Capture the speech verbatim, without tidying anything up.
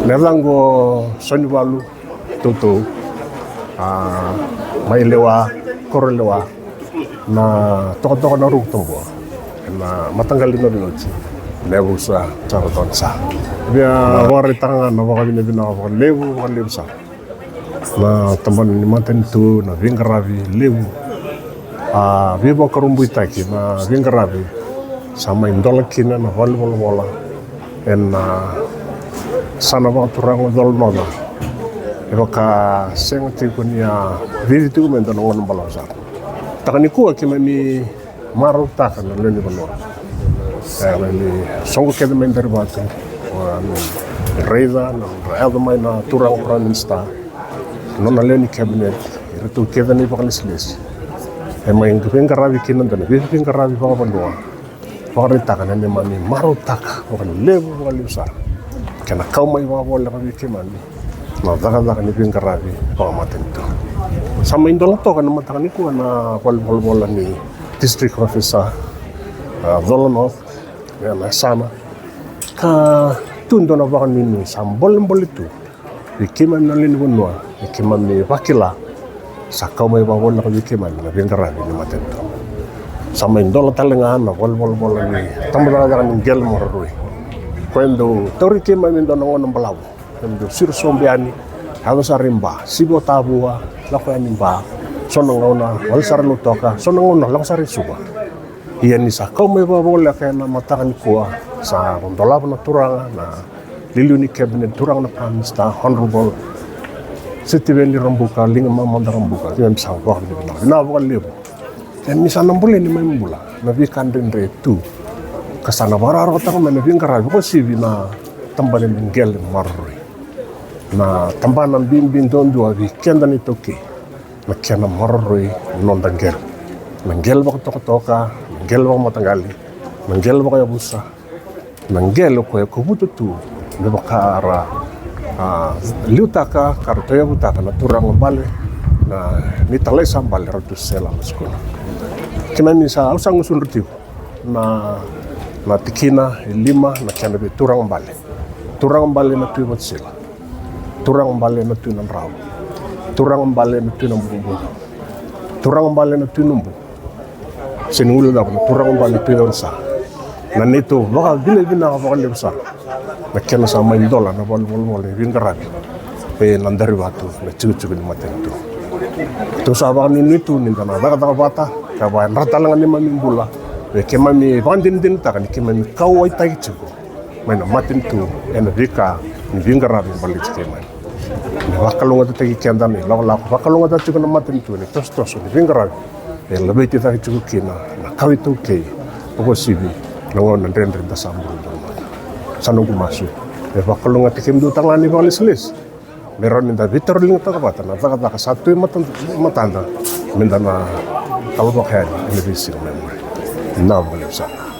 Na yacaqu o Sonivalu Toutou, a, mai Lewa, Korolewa, na tokatoka na Rukutobua, na mataqali Norinoti, na yavusa Taratonsa. Via vakaraitaka ga na vakavinavinaka vakalevu, vakalevu sara na tabana ni matanitu, na veiqaravi levu, a, veivakurabuitaki na veiqaravi sa mai dola kina na valenivolavola ena yasana vakaturaga o Colo North. E vaka sega tiko ni a vivi tiko mai e dua na gauna balavu sara. Taka nikua keimami marautaka na lewe ni vanua. E, na ni soqo kece mai Darevato, a, ni raica na nodra yaco mai na turaga Prime Minister, nona lewe ni cabinet, iratou kece na ivakalesilesi. E mai veiqaravi kina, dua na veiqaravi vakavanua. Vakaraitaka na neimami marautaka vakalevu, vakalevu sara. Kena kau mai vakavoleka vei keimami na cakacaka ni veiqaravi vakamatanitu. Sa mai dola toka ena mataka nikua na valenivolavola ni district officer, a, Colo North, ena yasana. Ka tu e dua na vakanuinui sa bolebole tu vei keimami na lewe ni vanua, ni keimami vakila sa kau mai vakavoleka vei keimami na veiqaravi ni matanitu. Sa mai dola tale ga na valenivolavola ni tabacakacaka ni qele maroroi, koya e dau tauri keimami e dua na gauna balavu. Keimami dau siro sobu yani, yaco sara i Ba, sivi o Tavua, lako yani i Ba. So na gauna wale sara i Lautoka, so na gauna lako sara i Suva. Ia ni sa kau mai vakavoleka ena mataka nikua, sa dolava na turaga na iliuliu ni cabinet, turaga na Prime Minister, Honourable Sitiveni Rabuka, Ligamamada Rabuka, keimami sa vakavinavinaka, vinaka vakalevu. Keimami sa na bolei neimami bula na veika dredre tu, ka sa na vakarautaka mai na veiqaravi vakauasivi na tabana ni qele maroroi. Na tabana bibi duadua vei keda na iTaukei, na kena maroroi na noda qele. Na qele vakatokatoka, na qele vakamataqali, na qele vakayavusa, na qele o koya e kovuta tu me vaka ra, a, liutaka ka ra tauyavutaka na turaga bale, na ni talai sa bale, Ratu Sela Masikula. Keimami sa, au sa gusudra tiko na, na tikina e lima na kena veituraga bale. Turaga bale na Tui Vatusila. Turaga bale na Tui Nadrau. Turaga bale na Tui Nabugabuga. Turaga bale na Tui Nubu. Se ni guilecava na turaga bale na Tui Cauanisa. Na neitou vakavinavinaka vakalevu sara na kena sa mai dola na valenivolavola ni veiqaravi ena Darevato, na tikotiko ni matanitu. Tou sa vakanuinui tu ni da na cakacaka vata ka vakayadra tale ga neimami bula, me keimami vakadinadinataka ni keimami kauwaitaki tiko mai na matanitu ena veika ni veiqaravi baleti keimami. Me vakalougatataki keda na ilakolako vakalougatataki tiko na matanitu ena itosotoso ni veiqaravi e laveti cake tiko kina na kawa iTaukei vakauasivi na gauna dredre da sa burburu mai. Sa noqu masu me vakalougatataki kemudou tale ga na ivakalesilesi, me rawa ni da veitauriligataka vata na cakacaka sa tu e mata-, matada, me da na talovaka yani ena veisiga mai muri. Vinaka vakalevu sara.